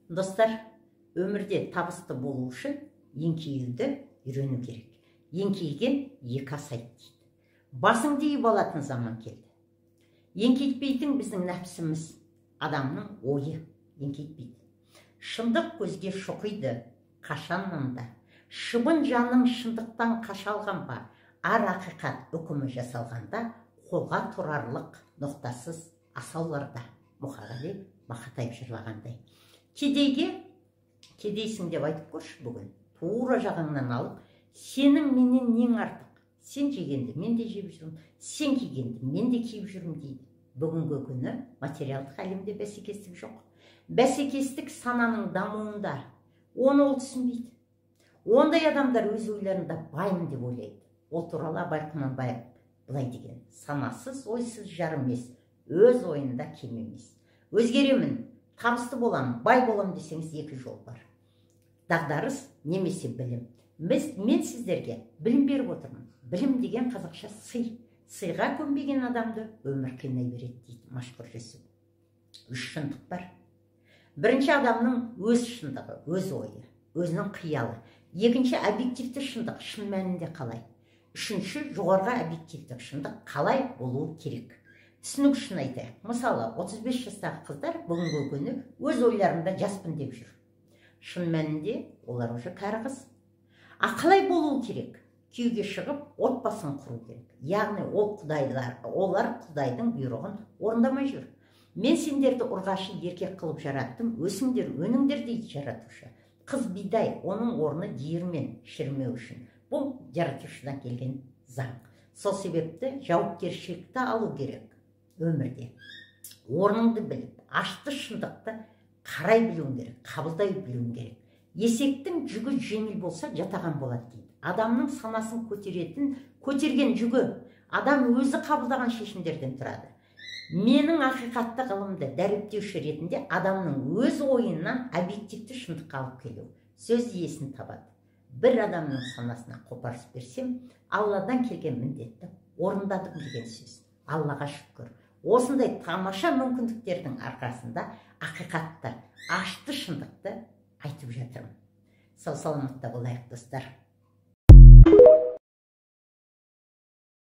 Достар, өмірде табысты болу үшін еңкеюді үйрену керек. Еңкейген екі асайды дейді. Басыңды иіп алатын заман келді. Еңкейтпейтін біздің нәпсіміз, адамның ойы еңкейтпейді. Шындық көзге шоқиды қашаннан да. Шыбын жаның шындықтан қаша алған ба? Ар ақиқат үкімі жасалғанда қолға тұрарлық ноқтасыз асауларда. Мұқағали Мақатаев жырлағандай. Кедейге кедейсің деп айтып көрші бүгін. Тура жағыңнан алып, сенің менен нең артық? Сен жегенді мен де жеп жүрмін, сен кигенді мен де киіп жүрмін дейді. Бүгінгі күні материалдық әлемде бәсекестік жоқ. Бәсекестік сананың дамуында. Оны ол түсінбейді. Ондай адамдар өз ойларында баймын деп ойлайды. Ол туралы Абай Құнанбаев былай деген: санасыз, ойсыз жар емес, өз ойында кем емес. Өзгеремін, табысты боламын, бай боламын десеңіз, екі жол бар. Дағдарыс немесе білім. Мен сіздерге білім беріп отырмын. Білім деген қазақша сый. Сыйға көнбеген адамды өмір қинай береді дейді Машһүр Жүсіп. Үш шындық бар. Бірінші, адамның өз шындығы, өз ойы, өзінің қиялы. Екінші, объективті шындық, шын мәнінде қалай. Үшінші, жоғарғы объективтік шындық, қалай болуы керек. Түсінік үшін айтайық. Мысалы, 35 жастағы қыздар бүгінгі күні өз ойларында жаспын деп жүр. Шын мәнінде олар уже кәрі қыз. А қалай болуы керек? Күйеуге шығып, отбасын құру керек. Яғни ол құдайлар, олар құдайдың бұйрығын орындамай жүр. Мен сендерді ұрғашы еркек қылып жараттым, өсіңдер, өніңдер дейді жаратушы. Қыз бидай, оның орны диірмен, шірімеу үшін. Бұл жаратушыдан келген заң. Сол себепті жауапкершілікті алу керек өмірде. Орныңды біліп, ашты шындықты қарай білуің керек, қабылдай білуің керек. Есектің жүгі жеңіл болса, жатаған болады дейді. Адамның санасын көтеретін, көтерген жүгі адам өзі қабылдаған шешімдерден тұрады. Менің ақиқатты ғылымды дәріптеуші ретінде адамның өз ойынан объективті шындыққа алып келу. Сөз иесін табады. Бір адамның санасына қопарыс берсем, Алладан келген міндетті орындадым деген сөз. Аллаға шүкір. Осындай тамаша мүмкіндіктердің арқасында ақиқатты, ашты шындықты айтып жатырмын. Сау саламатта болайық, достар.